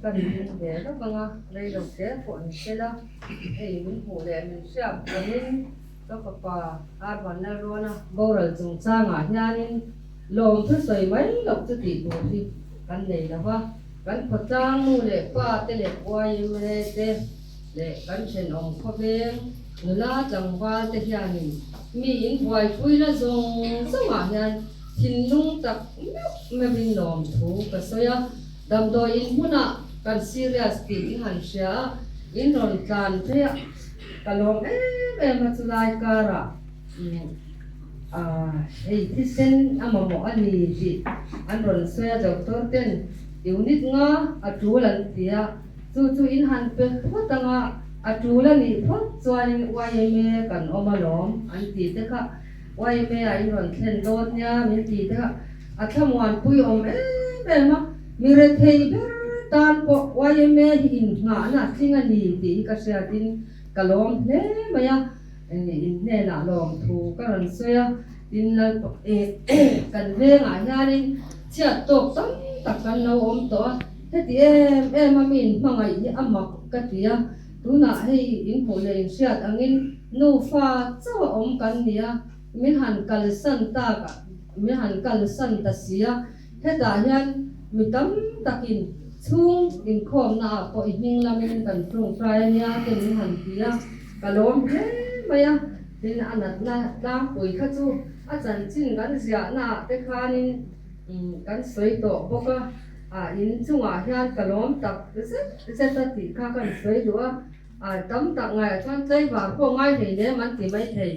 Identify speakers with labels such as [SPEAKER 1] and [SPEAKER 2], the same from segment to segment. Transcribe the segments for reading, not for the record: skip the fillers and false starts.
[SPEAKER 1] Kan ding ve vak ang a, rei lo te pawh ni sela, hei min hmuh leh min hriat angin ka fapa Arvan Lalruana boral chungchangah hianin lawm thusawi mai loh chu tih tur hi kan nei lo va, kan khawtlang nu leh pa te leh YMA te leh kan thenawm khawveng nula tlangval te hianin mi in buaipuina zawng zawngah hian thinlung tak meuh meuhin lawmthu ka sawi a. Damdawi in hmunah kan serious tih in han hria a, in rawn tlan phei a, ka lawm em em a chulai karah hei thisen a mamawh a ni tih an rawn sawi a, doctor ten unit nga a tul an ti a, chu chu in han pe phawt anga a tul a nih phawt chuanin YMA kan awm alawm an ti te kha YMA ah in rawn thlen dawn nia min ti te kha A thlamuanpui awm em em a, mi rethei ber tan pawh YMA hi innghahna a tling a ni tih hi ka hriatin ka lawm hle mai a, in hnenah lawmthu ka rawn sawi a, tin kan vengah hianin chhiat tawk tam tak kan lo awm tawh a, heti em em a mi inhmangaih hi a mak ka ti a, tunah hei inhmuh leh inhriat angin nufa chauh a awm kan ni a, min han kalsan tak a. Min han kalsan ta si a, hetah hian mi tam takin chhung inkhawmna ah pawh i hming lamin kan tawngtai a nia te min han ti a, ka lawm hle mai a, tin a natna tlangpui kha chu a chanchin kan ziahna ah te khanin kan sawi tawh bawk a, ah in chungah hian ka lawm tak zet zet a tih kha kan sawi duh a, ah tam tak ngaiah chuan tlaivar pawh ngai hleinem an ti maithei.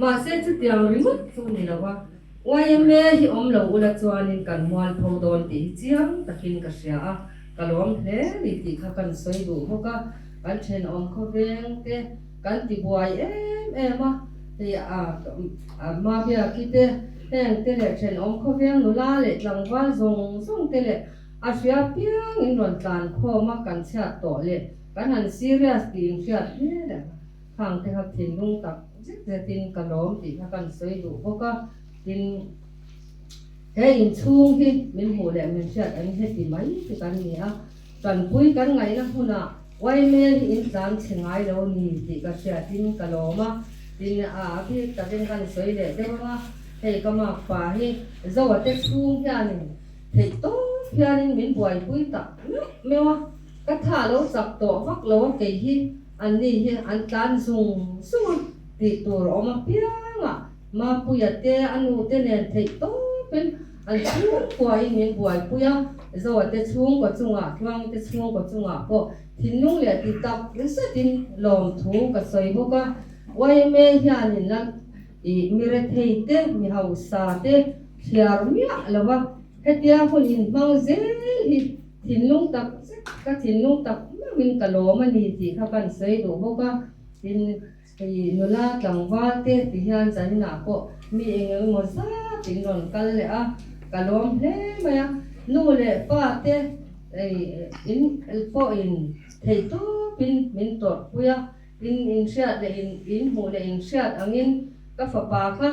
[SPEAKER 1] Mahse chutiang ringawt chu ni lo a, YMA hi awm lo ula chuanin kan mualpho dawn tih hi chiang takin ka hria a, ka lawm hle ni tih kha kan sawi duh bawk a, kan thenawm khawveng te kan ti buai em em a, hei a Mabiaki te heng te leh thenawm khawveng nula leh tlangval zawng zawng te leh a hria piangin rawn tlan khawm a kan chhiat tawh leh kan han serious tih inhriat hle leh a. Khang te kha thinlung tak zet zetin ka lawm tih kha kan sawi duh bawk a, tin he inchhung hi min hmuh leh min hriat an heti mai chu kan ni a, tanpui kan ngaihna hmunah Uaimel hi in tlan chhe ngai lo ni tih ka hriatin ka lawm a, tin a bik takin kan sawi leh deuh ang a, hei ka makpa hi Zoa te chhung hianin theih tawp hianin min buaipui tak meuh meuh a, ka tha lo chak tawh vak lo a kei hi. Anni hi an tlan zung zung a, tih tur a awm apiang a, Mapuia te a nu te nen theih tawpin an chhungkuain min buaipui a, Zoa te chhungkaw chungah, Tluangi te chhungkaw chungah pawh thinlung leh ti tak zetin lawmthu ka sawi bawk a. YMA hianin la ih mi rethei te, mi hausa te thliar miah lo va, hetia hun inhmang zel hi Thinlung tak zet, ka thinlung tak meuhin ka lawm a ni tih kha kan sawi duh bawk a, tin hei nula tlangval te ti hian zaninah pawh mi eng emaw zat in rawn kal leh a, ka lawm hle mai a, nu leh pa te hei in pawhin theih tawpin min tawrhpui a, tin inhriat leh in inhmuh leh inhriat angin ka fapa kha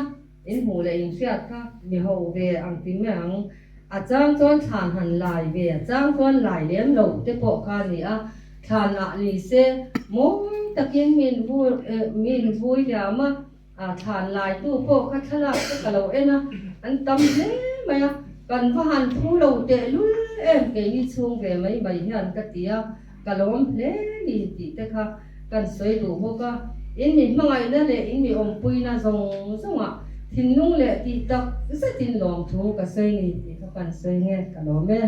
[SPEAKER 1] In hmuh leh in hriat kha mi ho ve ang ti mai ang. A chang chuan thlan han lai ve, a chang chuan lai lem lo te pawh kha a ni a. Thlan ah ni se mawi takin min vui min vui liam a, a thlan lai tu pawh kha thlalak te ka lo en a, an tam hle mai a. Kan va han thu lo tehlul em keini chhung ve mai mai hian ka ti a, ka lawm hle ni tih te kha. Kan sawi duh bawk a, in mi hmangaihna leh in mi awmpuina zawng zawngah thinlung leh tih tak zetin lawmthu ka sawi ni tih kha kan sawi nge ka lawm e.